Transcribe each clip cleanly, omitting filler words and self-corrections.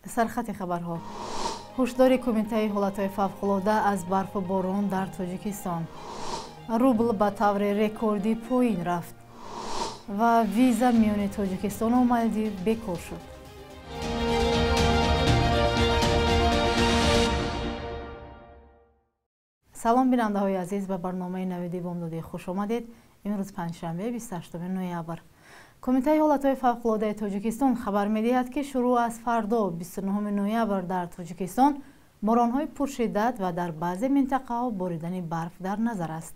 Сархати хабарҳо. Ҳушдори Кумитаи ҳолатҳои фавқулода аз барфу борон дар Тоҷикистон. Рубл ба таври рекордӣ поин рафт ва виза миёни Тоҷикистону Малдив бекор шуд. Салом, бинандаҳои азиз, ба барномаи навиди бомдодӣ хуш омадед. Имрӯз панҷшанбе, 28 ноябр. Кумитаи ҳолатҳои фавқулодаи Тоҷикистон хабар медиҳад, ки шурӯъ аз фардо, 29 ноябр, дар Тоҷикистон боронҳои пуршиддат ва дар баъзе минтақаҳо боридани барф дар назар аст.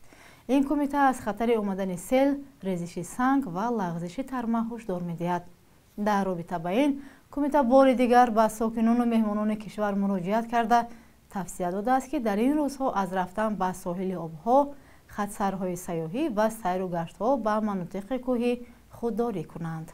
Ин кумита аз хатари омадани сел, резиши санг ва лағзиши тарма ҳушдор медиҳад. Дар робита ба ин кумита бори дигар ба сокинону меҳмонони кишвар муроҷиат карда, тавсия додааст, ки дар ин рӯзҳо аз рафтан ба соҳили обҳо, хатсарҳои сайёҳӣ ва сайру гаштҳо ба манотиқи кӯҳӣ худдорӣ кунанд.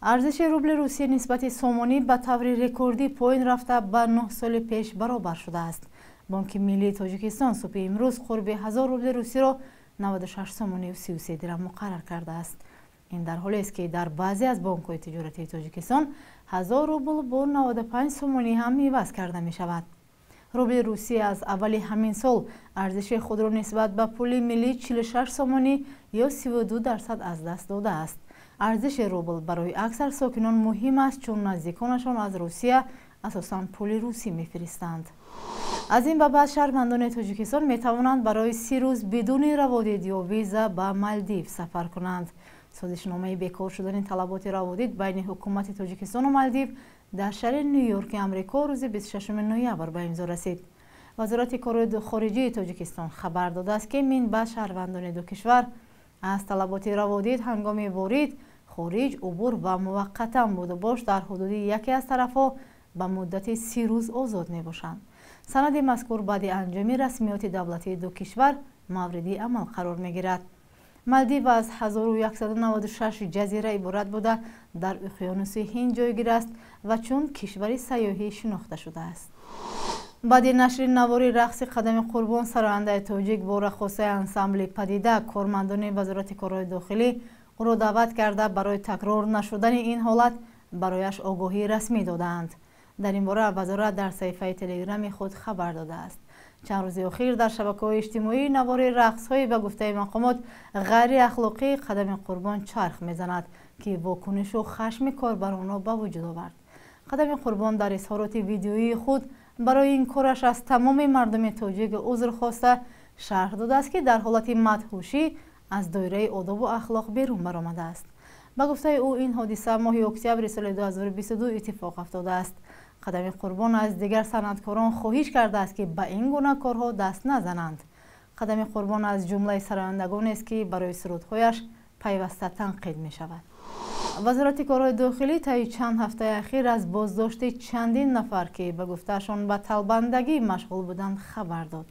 Арзиши рубли Русия нисбати сомонӣ ба таври рекордӣ поин рафта, ба 9 соли пеш баробар шудааст. Бонки миллии Тоҷикистон субҳи имрӯз қурби 1000 рубли русиро 96 сомонию 33 дирам муқаррар кардааст. Ин дар ҳолест, ки дар баъзе аз бонкҳои тиҷоратии Тоҷикистон 1000 рубл бо 95 сомонӣ ҳам иваз карда мешавад. Рубли Русия аз аввали ҳамин сол арзиши худро нисбат ба пули миллӣ 46 сомонӣ ё 32% аз даст додааст. Арзиши рубл барои аксар сокинон муҳим аст, чун наздиконашон аз Русия асосан пули русӣ мефиристанд. Аз ин ба баъд шаҳрвандони Тоҷикистон метавонанд барои 30 рӯз бидуни раводид ё виза ба Малдив сафар кунанд. Созишномаи бекор шудани талаботи раводид байни ҳукумати Тоҷикистону Малдив дар шаҳри Ню-Йорки Амрико рӯзи 26 ноябр ба имзо расид. Вазорати корҳои хориҷии Тоҷикистон хабар додааст, ки минбаъд шаҳрвандони ду кишвар аз талаботи раводид ҳангоми ворид, хориҷ, убур ва муваққатан будубош дар ҳудуди яке аз тарафҳо ба муддати 30 рӯз озод мебошанд. Санади мазкур баъди анҷоми расмиёти давлатии ду кишвар мавриди амал қарор мегирад. Малдив аз 1196 ҷазира иборат буда, дар уқёнуси Ҳинд ҷойгир аст ва чун кишвари сайёҳӣ шинохта шудааст. Баъди нашри навори рақси Қадами Қурбон, сарояндаи тоҷик бо раққосаи ансамбли Падида, кормандони Вазорати корҳои дохилӣ ӯро даъват карда, барои такрор нашудани ин ҳолат барояш огоҳии расмӣ додаанд. Дар ин бора вазорат дар саҳифаи телеграми худ хабар додааст. Чанд рӯзи охир дар шабакаҳои иҷтимоӣ навори рақсҳои ба гуфтаи мақомот ғайриахлоқии Қадами Қурбон чарх мезанад, ки вокунишу хашми корбаронро ба вуҷуд овард. Қадами Қурбон дар изҳороти видеоии худ барои ин кораш аз тамоми мардуми тоҷик узр хоста, шарҳ додааст, ки дар ҳолати мадҳушӣ аз доираи одобу ахлоқ берун баромадааст. Ба гуфтаи ӯ, ин ҳодиса моҳи октябри соли 2022 иттифоқ афтодааст. Қадами Қурбон аз дигар санъаткорон хоҳиш кардааст, ки ба ин гуна корҳо даст назананд. Қадами Қурбон аз ҷумлаи сарояндагонест, ки барои сурудҳояш пайваста танқид мешавад. Вазорати корҳои дохилӣ таи чанд ҳафтаи ахир аз боздошти чандин нафар, ки ба гуфтаашон ба талбандагӣ машғул буданд, хабар дод.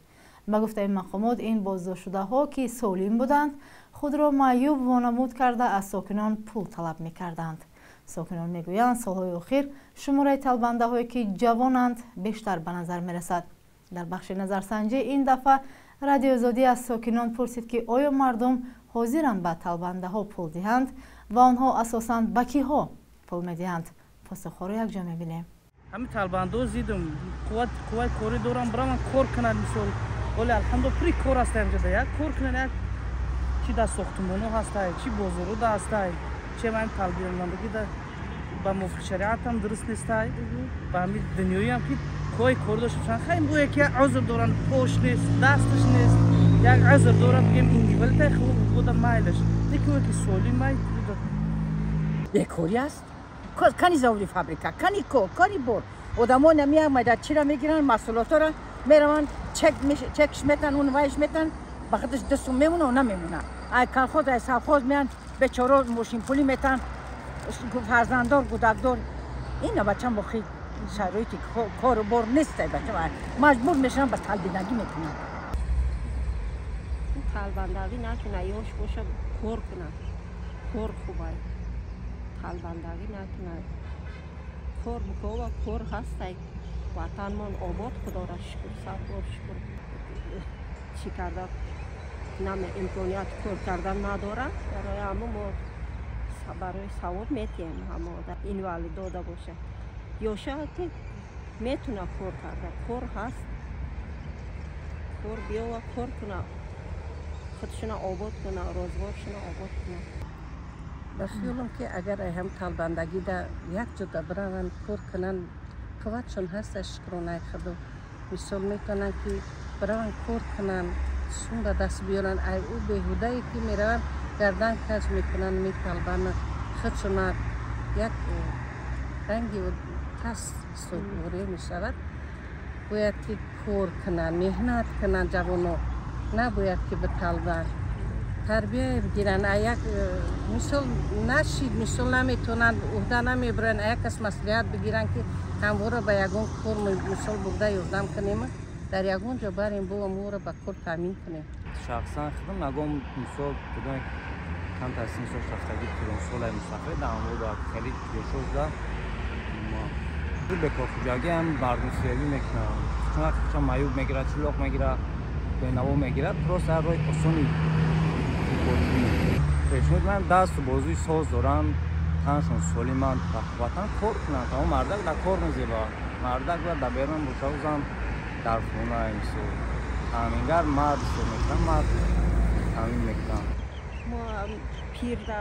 Ба гуфтаи мақомот, ин боздоштшудаҳо, ки солим буданд, худро маъюб вонамуд карда, аз сокинон пул талаб мекарданд. Сокинон мегӯянд, солҳои охир шумораи талбандаҳое, ки ҷавонанд, бештар ба назар мерасад. Дар бахши назарсанҷӣ ин дафъа Радиоозодӣ аз сокинон пурсид, ки оё мардум ҳозиранд ба талбандаҳо пул диҳанд ва онҳо асосан ба киҳо пул медиҳанд. Посухҳоро якҷо мебинем. Ҳамин талбандаҳо зидам, қувваи корӣ дорам, бираванд кор кунанд. Мисол, оле алҳамдулилла пури кор ҳаста инҷода, як кор кунанд, як чи дар сохтмонҳо ҳастай, чи бозоруда ҳастай, чи ҳамин талбандагӣ ба мувофиқи шариат ҳам дуруст нестай, ба ҳамин дунёиам ки қувваи кор дошта бошанд. Хай ӯ яке як узр доранд, пош нест, дасташ нест, як узр доранд, бигем индивидуалтай худа майлаш, лекин ӯ ки солим май. Бекорӣ аст, кани заводи фабрика, кани кор, кани бор. Одамо намеомада, чира мегиранд, маҳсулотҳоро мераванд, чекш метан, он вайш метан, ба худаш дасту мемона, намемона. Ай колхоз, ай совхоз меянд, бечоро мошинпулӣ метан, фарзанддор, гудакдор. Ина бачам бохи шароити кору бор нест, бачам маҷбур мешаванд, ба талбандагӣ мекунанд. Талбандагӣ накуна, ёш боша, кор кунад, кор хубай. Талбандагӣ накунад, кор букова, кор ҳастай. Ватанмон обод, худоро шукр, садбор шукр. Чӣ карда наме имконият кор кардан надорам, барои ҳамо мо барои савоб метиҳем, ҳамо инвалид дода бошад. Ёша ки метуна кор карда, кор ҳаст, кор биёва кор куна, худшуна обод куна, рӯзгоршуна обод куна. Ба хиёлам ки агар ҳам талбандагӣ да як ҷода бираванд кор кунанд, қувватшон ҳаст, шукронаи худо. Мисол метавонанд ки бираванд кор кунанд, сум ба даст биёранд. Ай ӯ беҳудае ки мераванд гардан каҷ мекунанд, металбанд, худшона як ранги пас ҳисобворӣ мешавад. Бояд ки кор кунанд, меҳнат кунанд ҷавоно, набояд ки биталбанд, тарбия бигиранд. Як мисол нашид, мисол наметавонанд, уҳда намебаранд, як кас маслиҳат бигиранд ки ҳамвора ба ягон кор мисол бурда ёрдам кунем, дар ягон ҷо барем бо амвора ба кор таъмин кунем. Шахсан худам ягон мисол будам камтар синни сол рафтагӣ пиронсолаи мусафир дар амвора хеле ёшо шуда бекорхуҷагӣ ҳам мардумсиёбӣ мекунам. Чун вақте маъюб мегирад, чулоқ мегирад, бенаво мегирад, просто ҳар роҳи осони пешниҳод ман дасту бозуи соз доранд, таншон солиманд, ба қувватан кор кунанд. Тамом мардак дар кор мезеба, мардак бояд дар берун боша, зан дар хона. Мисол таъмингар мард ҳисоб мекунам, мард таъмин мекунам. Мо пир да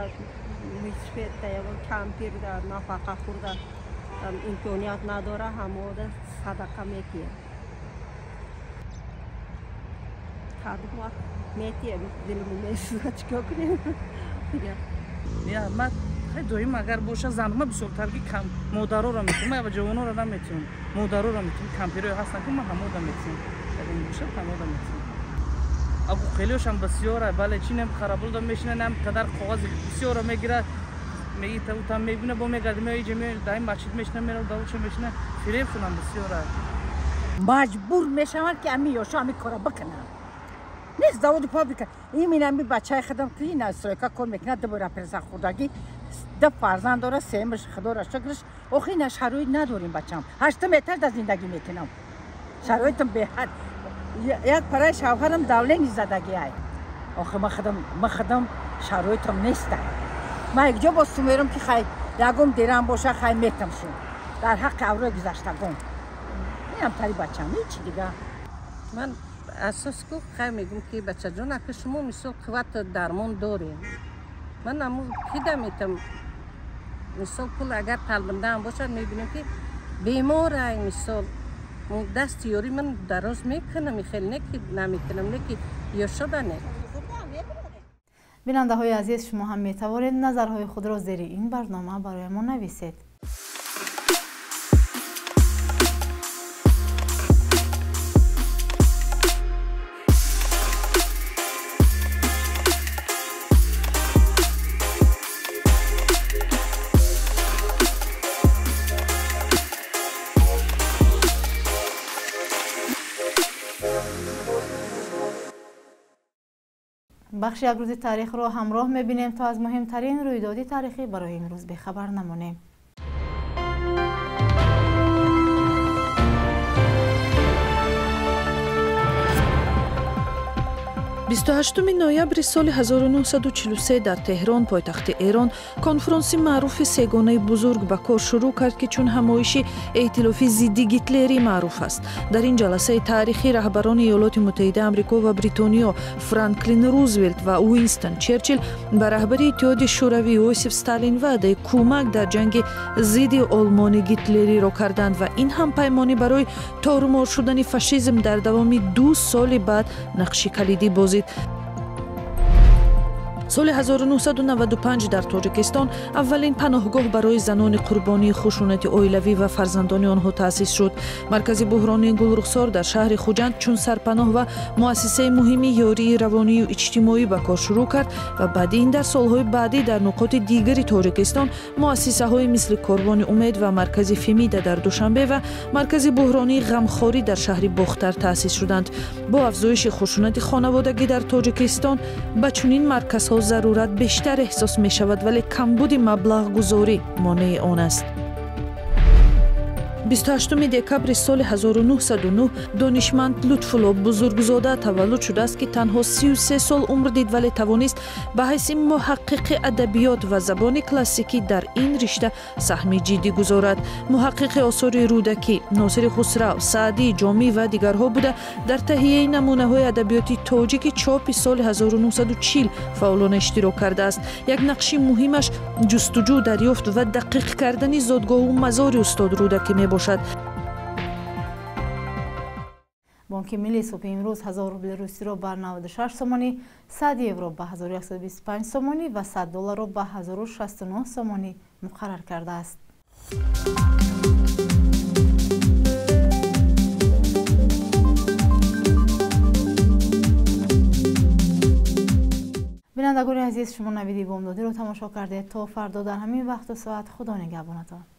мусфед да ягон кампир да нафақа хӯрда имконият надора, ҳамода садақа метиҳем. Кадом вақт метиҳем, дилмон месӯзад, чикор кунем? Ман доим агар боша занма бисёртар ки модароро метиҳам, ман ҷавонора наметиҳам, модароро метиҳам. Кампирое ҳастанд ки ман ҳамода метиҳам, ягон боша ҳамода метиҳам. Агу хелиошам бисёра, бале чинем харабулда мешинанд, қадар коғази бисёра мегирад, мегита там мебина, бо мегард, меиҷа ме дар ин масҷид мешина, мерав давуча мешина, фиреб шунам бисёра. Маҷбур мешаванд ки ами ёшо ами кора бикунанд. Нест заводи фабрика. Имин ами бачаи худам ки ина стройка кор мекунад, ду бора пресса хӯрдагӣ, ду фарзанд дора, сеюмаш худоро шукраш. Охи ина шароит надорем бачам. 8 этаж дар зиндагӣ мекунам. Шароитам беҳад. Як параи шавҳарам давлени задагӣ ай. Охи ман худам шароитам неста. Ман якҷо боз сумерам ки хай ягон дерам боша, хай метам шуд. Дар ҳаққи аврои гузаштагон. Инам тари бачам, ҳечи дига. Ман асос ку хай мегум ки бачаҷон, ака шумо мисол қувват дармон дорем. Ман аму кида метам. Мисол пул агар талбандаам бошад, мебинем ки бемор ай мисол дасти ёрӣ ман дароз мекунам, хеле не ки намекунам, не ки ёшода не. Бинандаҳои азиз, шумо ҳам метавонед назарҳои худро зери ин барнома барои мо нависед. Бахши як рӯзи таърихро ҳамроҳ мебинем то аз муҳимтарин рӯйдоди таърихӣ барои имрӯз бехабар намонем. 28 ноябри соли 1943 дар Теҳрон, пойтахти Эрон, конфронси маъруфи сегонаи бузург ба кор шурӯъ кард, ки чун ҳамоиши эътилофи зидди гитлерӣ маъруф аст. Дар ин ҷаласаи таърихӣ раҳбарони Иёлоти Муттаҳидаи Амрико ва Бритониё Франклин Рузвелт ва Уинстон Черчилл ба раҳбари Иттиҳоди Шӯравӣ Иосиф Сталин ваъдаи кӯмак дар ҷанги зидди олмони гитлериро карданд ва ин ҳампаймонӣ барои торумор шудани фашизм дар давоми 2 соли баъд нақши калидӣ бозид. Соли 1995 дар Тоҷикистон аввалин паноҳгоҳ барои занони қурбонии хушунати оилавӣ ва фарзандони онҳо таъсис шуд. Маркази буҳронии Гулрухсор дар шаҳри Хуҷанд чун сарпаноҳ ва муассисаи муҳими ёрии равонию иҷтимоӣ ба кор шурӯъ кард ва баъди ин дар солҳои баъдӣ дар нуқоти дигари Тоҷикистон муассисаҳои мисли Корвони Умед ва Маркази Фемида дар Душанбе ва Маркази буҳронии Ғамхорӣ дар шаҳри Бохтар таъсис шуданд. Бо афзоиши хушунати хонаводагӣ дар Тоҷикистон ба чунин марказҳо зарурат бештар эҳсос мешавад, вале камбуди маблағгузорӣ монеи он аст. 28 декабри соли 1909 донишманд Лутфулло Бузургзода таваллуд шудааст, ки танҳо 33 сол умр дид, вале тавонист ба ҳайси муҳаққиқи адабиёт ва забони классикӣ дар ин ришта саҳми ҷиддӣ гузорад. Муҳаққиқи осори Рӯдакӣ, Носири Хусрав, Саъдӣ, Ҷомӣ ва дигарҳо буда, дар таҳияи намунаҳои адабиёти тоҷики чопи соли 1940 фаъолона иштирок кардааст. Як нақши муҳимаш ҷустуҷӯ, дарёфт ва дақиқ кардани зодгоҳу мазори устод Рӯдакӣ мебошад. Бонки Миллӣ субҳи имрӯз 1000 рубли русиро ба 96 сомонӣ, 100 евро ба 1125 сомонӣ ва 100 долларро ба 1069 сомонӣ муқаррар кардааст. Бинандагони азиз, шумо навиди бомдодиро тамошо кардед. То фардо дар ҳамин вақту соат Худо нигаҳбонатон.